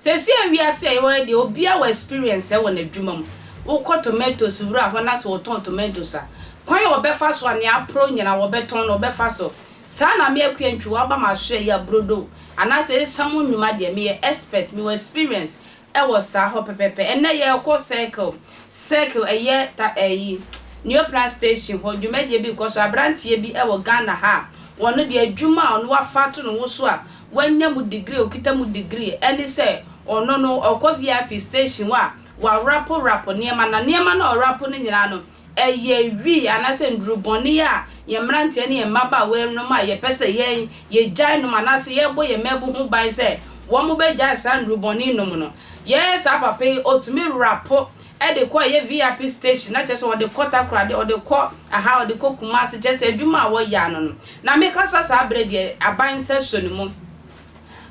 Seesei a wiase a yɛwɔ yi deɛ obiara wɔ experience wɔ n'adwuma mu. Wokɔ tomatoes wura hɔ na sɛ wɔtɔn tomatoes a, kwan a wɔbɛfa so a nea aporɔ nyinaa wɔbɛtɔn no wɔbɛfa so. Saa na me Akua Ntwi waba m'asoɛeɛ yi abrodo anaasɛ esiam nnwuma deɛ meyɛ expert, mewɔ experience wɔ saa hɔ pɛpɛpɛ. Ɛnnɛ yɛrekɔ circle, circle ɛyɛ ta ɛyi Neoplan station hɔ dwumadie bi rekɔ so. Abranteɛ bi wɔ Ghana ha a ɔno deɛ adwuma a ɔno wafa ato ne ho so a wanya mu degree, ɔkita mu degree ɛne sɛ ɔno no ɔkɔ VIP station hɔ a warapo rapo nneɛma na nneɛma no a ɔrapo no nyinaa no Ɛyɛ wii anaasɛ nnuru bɔne a yɛn mmeranteɛ ne yɛn mmabaawa renom a yɛpɛ sɛ yɛn yɛgyae nom anaasɛ yɛrebɔ yɛn mmaabu ho ban sɛ wɔbɛgyae saa nnuru bɔne nom no. Yɛn saa papa yi ɔtumi rapo de kɔ ɛyɛ VIP station na kyerɛ sɛ ɔde kɔ Takoradi, ɔde kɔ aha, ɔde kɔ Kumasi, kyerɛ sɛ adwuma a wɔyɛ ano no. Na mekasa saa berɛ deɛ aban nsa sɔ ne mu.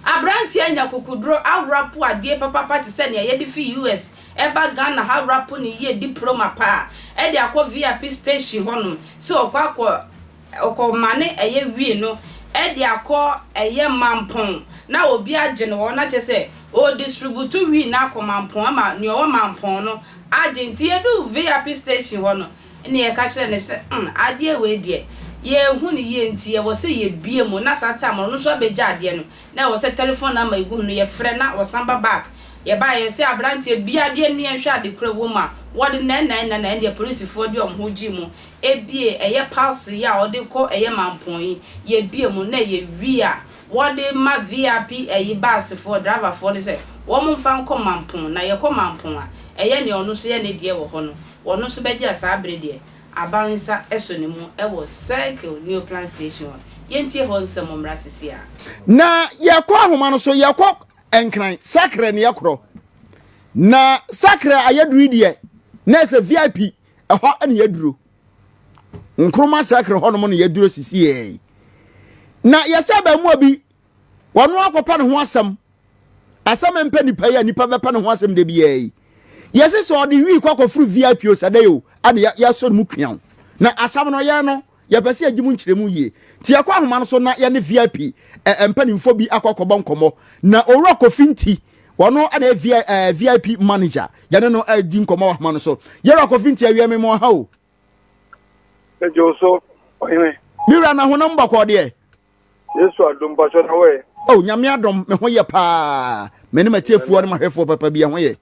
Aberanteɛ anya kukuduro awrapo adeɛ papapa te sɛ nea yɛde fi US ɛba Ghana ha wrapo no yie di proma paa ɛde akɔ VIP station hɔ nom sɛ ɔkɔ akɔ ɔkɔ mane ɛyɛ wii no ɛde akɔ ɛyɛ Mampong na obi agye no wɔ hɔ na kyerɛ sɛ ɔredistributu wii no akɔ Mampong ama nea ɔwɔ Mampong no agye nti yɛduu VIP station hɔ no Ɛnna yɛka kyerɛɛ no sɛ, Umm, adeɛ wei deɛ, yɛnhu no yie nti ɛwɔ sɛ yɛbue mu. Na saa time no, ɔno nso abɛgya adeɛ no. Na ɛwɔ sɛ telephone number a ɛgu ho no, yɛfrɛ na ɔsan ba back. Yɛbaeɛ, yɛsɛ aberanteɛ bue adeɛ no na yɛnhwɛ ade korɔ a ɛwɔ mu a, wɔde nnɛɛnnɛɛ nnɛɛnnɛɛ, ɛndeɛ polisifoɔ de wɔn ho gyee mu bue ɛyɛ pulse yi a ɔde kɔ ɛyɛ Mampɔn yi, yɛbue mu na ɛyɛ wii a wɔde ma VIP ɛyi basefoɔ, driverfoɔ no sɛ wɔn mfa nkɔ Mampɔn. Na yɛkɔ Mampɔn a, ɛyɛ nea ɔno nso yɛ ne deɛ wɔ hɔ no. Wɔno nso bɛgye a saa bere deɛ aban nsa sɔ ne mu wɔ Circle Neoplan Station hɔ. Yɛntie hɔ nsɛm mmra sisi a. Na yɛkɔ ahoma no so, yɛkɔ Nkran, Sacre ne yɛkorɔ. Na Sacre a yɛduru yi deɛ, na ɛsɛ VIP, ɛhɔ ne yɛduro. Nkrumah Sacre hɔnom na yɛduro sisi yɛn. Na yɛsɛ abaamuwa bi, wɔno akɔpɛ ne ho asɛm Asɛm mpɛ nipa yi a nipa bɛpɛ ne ho asɛm da biara yi. Yɛse sɛ ɔde wii kɔ akɔforo VIP o sɛ dɛn o ɛna yɛsɔ ne mu kweaw. Na asɛm no yɛn no yɛpɛ sɛ yɛgye mu nkyerɛmu yie. Nti yɛkɔ ahoma no so na yɛne VIP mpanimfoɔ bi akɔ akɔbɔ nkɔmmɔ. Na Owura Kofi Nti, ɔno na ɛyɛ VIP manager. Yɛne no redi nkɔmmɔ wɔ ahoma no so. Yɛwura Kofi Nti awia me mo aha o. Megye wo so, ɔhene. Me wura na honam bɔkɔɔ deɛ. Yesu adom mpakyɛ na woɛ. Oh Nyame adom me ho yɛ paa me ne matiefoɔ ne mahwɛfoɔ papa bi ɛho yɛ.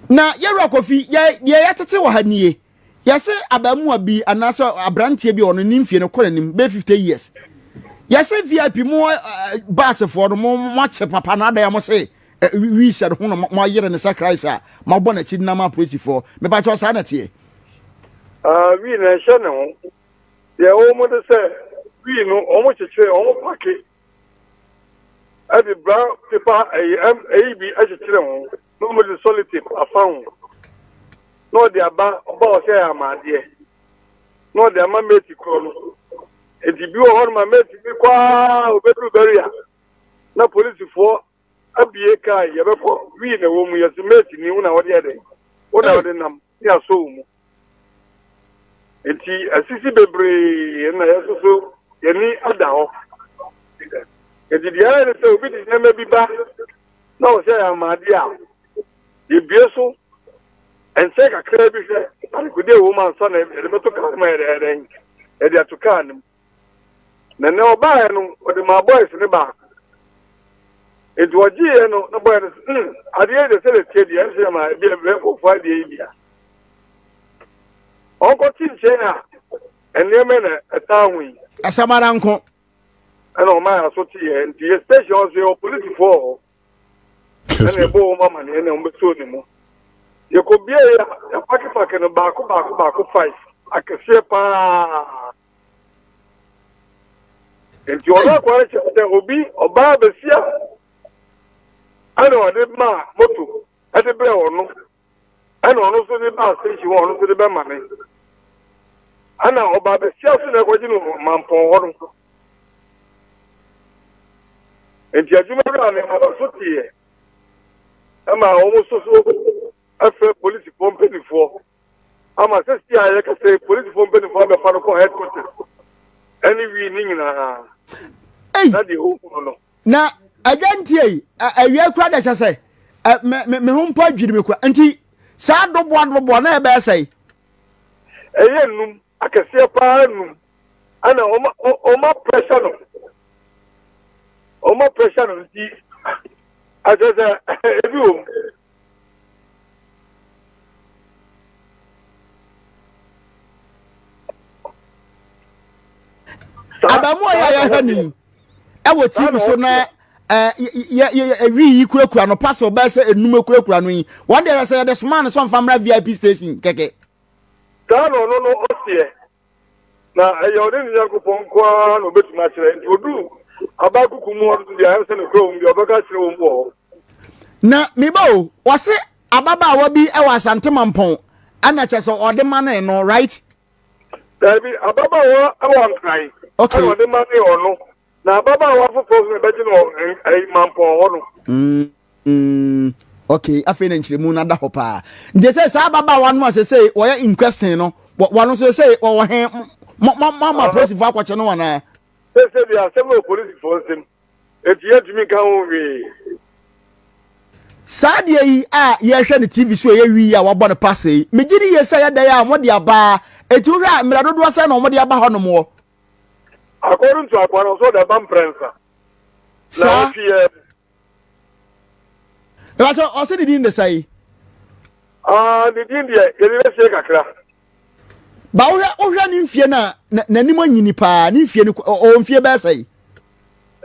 Na yɛwura Kofi yɛ deɛ yɛtete wɔ ha nie yɛse abaamuwa bi anaasɛ aberanteɛ bi ɔno ne mfie no kɔ n'anim bɛyɛ 50 years yɛse VIP mo baasefoɔ no mo mo akye papa no adan mo se wi hyɛ no ho no mo ayere ne sɛ Christ a mo abɔ n'akyi nam apolisifoɔ mepakyɛw saa na teɛ. Ah, wi na ɛhyɛ ne ho. Deɛ ɛwɔ mu ne sɛ, wii no wɔkyekyere, wɔpake de brown paper ɛyi ɛm ɛyi bi akyekyere ho na wɔde sellotape afa ho na ɔde aba ɔba ɔsɛ ɛyɛ amaadeɛ na ɔde ama mate korɔ no. Eti bi wɔ hɔ no ma mate bi kɔ ara obeduru bɛria na polisifoɔ abie kaa yɛbɛkɔ wii na ɛwɔ mu yɛsi mate ni wo na wɔde yɛ dɛ wo na wɔde nam ne asɔ wo mu. Nti asisi bebree na yɛsoso yɛni ada hɔ. Nti deɛ ayɛ ne sɛ obi de nneɛma bi ba na ɔsɛ yɛ amaade a, yɛbue so nkyɛn kakraa bi hwɛ adekode a ɛwɔ mu ansa na yɛde bɛto kaa no mu a yɛde ayɛ dɛn yɛde ato kaa no mu. Na nea ɔbaeɛ no, ɔde maa boys no baako. Nti ɔgyeeɛ no, na boy no sɛ, mm, adeɛ yi deɛ sɛdeɛ ɛteɛ deɛ, ɛnso yɛ ma ebi ɛbɛnfofoɔ adeɛ yi bia. Ɔnkɔte nkyɛn a nneɛma na ɛtaa ho yi. Asɛm ara nko. Ɛna ɔma yɛ aso teɛ. Nti yɛ station hɔ so yɛwɔ polisifoɔ wɔ hɔ. Ɛna ɛbɔ wɔn amaneɛ na wɔbɛsoo ne mu. Yɛkɔbie yɛ a, yɛapakepake no baako baako baako five akɛseɛ paa. Nti ɔno akoa no kyerɛ sɛ obi ɔbaa besia ɛna ɔde maa moto ɛde brɛ ɔno ɛna ɔno nso de baa station hɔ ɔno nso de bɛma me ɛna ɔbaa besia so na ɛkɔgye no mampɔn hɔ no nti adwuma wura ne aba so teɛ ɛma wɔn nso so ɛfrɛ polisifoɔ mpanimfoɔ ama sɛsi a yɛka sɛ polisifoɔ mpanimfoɔ abɛfa no kɔ headquarters ɛne wii ne nyinaa na deɛ ɔhunu no. Na Agya ntie yi, awia kura de kyɛ sɛ me me ho mpo adwiri me kura. Nti saa doboa doboa na ɛbɛyɛ sɛe. Ɛyɛ num akɛseɛ paa num ɛna ɔma ɔma pressure no ɔma pressure no nti akyerɛ sɛ ebi wɔ mu. Abamuwa yi a yɛhwɛ no yi ɛwɔ tv so na ɛwi yi kurakura no pasel bɛyɛ sɛ enum kurakura no yi wɔn deɛ sɛ yɛde soma no sɛ ɔmfa mmra vip station kɛkɛ. Saa na ɔno no ɔseɛ, na ɛyɛ ɔne ne Nyankopɔn nko ara na ɔbɛtumi akyerɛ. Nti ɔduru aba kuku mu hɔ no deɛ, ayɛ sɛ nokorɛ wɔ mu deɛ, ɔbɛka akyerɛ wɔn wɔ hɔ. Na me ba o, wɔse ababaawa bi wɔ Asante Mampɔn ɛna kyɛ sɛ ɔde manee no, right? Daabi, ababaawa wɔ Nkran ɛna ɔde manee ɔno, na ababaawa foforɔ nso na ɛbɛgye no wɔ Mampɔn hɔ no. Mm. Mm, okay, afei na nkyerɛmu no ada hɔ paa. Nti sɛ saa ababaawa no a sɛ sɛ wɔyɛ in question no, wɔn nso sɛ wɔwɔ he, mo mo mo ama apolisifoɔ akɔkyɛ no anaa? Sɛ sɛ deɛ asɛm no wɔ polisifoɔ nsam, enti yɛntumi nka ho hwee. Saa adeɛ yi a yɛhwɛ no TV so a ɛyɛ wii a wɔabɔ no pase yi, megye di yie sɛ ɛyɛ dɛn a wɔde aba a, enti wohwɛ a mmerɛ dodoɔ sɛn na wɔde aba hɔnom wɔ? According to akoa no, ɔsɛ ɔde aba mprɛnsa. Saa. Na ɔtwe yɛ. Ɛbɛkyɛ ɔsɛ ne din de sɛe. Ah, ne din deɛ yɛde bɛsie kakra. Ba wohwɛ wohwɛ ne mfie no a n'anim anyini paa ne mfie no ɔwɔ mfie bɛyɛ sɛe.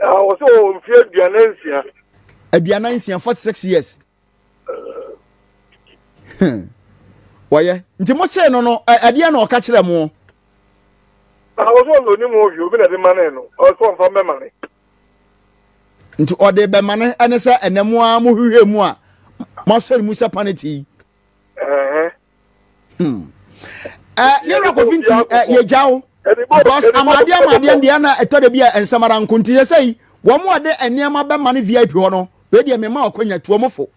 Ah, ɔsɛ ɔwɔ mfie 46. 46, 46 years. Wɔyɛ nti mo kyee no no ɛdeɛ na ɔka kyerɛ mo. Ah, ɔsɛ ɔsɛ onim ho hwee obi na ɛde ma ne no ɔsɛ ɔmfa mmɛma ne. Nti ɔde bɛma no ɛne sɛ ɛnɛ mo ara mo hwehwɛ mu a moasɔ ne mu sɛ paneti yi. Hmm. Eh, yɛwura kofi nti eh, yɛgya wo because amadeɛ amadeɛ deɛ na ɛtɔ da bi a nsɛm ara nko nti sɛ sɛ yi wɔn a wɔde nneɛma bɛma no vip hɔ no wei deɛ mema ɔkwanya tuo mo fo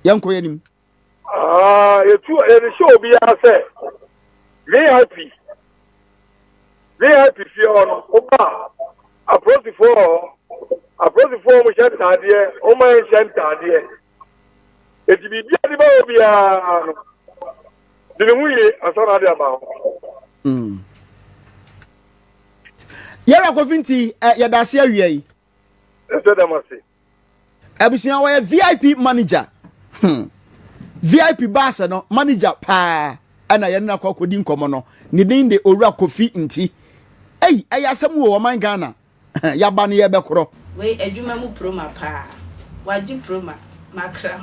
yɛnkɔ yɛn anim. Ah, yɛtu yɛde hyɛ obiara sɛ VIP VIP fie hɔ no woba a apolisifoɔ wɔ hɔ apolisifoɔ wɔn hyɛ ntaadeɛ wɔn a nhyɛ ntaadeɛ eti biribi a de ba hɔ biara no de ne ho yie ansa na ade aba hɔ. Mm. Yɛrɛ kofi nti yɛda ase awia yi. Ɛsɛ dɛm ase. Abusua wɔyɛ VIP manager. Hmm. VIP baasa no manager paa ɛna yɛne no akɔ akɔdi nkɔmmɔ no. Ne din de Owura Kofi Nti. Ei, ɛyɛ asɛm wɔ ɔman Ghana. Yaba no yɛbɛkorɔ. Wei adwuma mu proma paa. Wagye proma. Makra.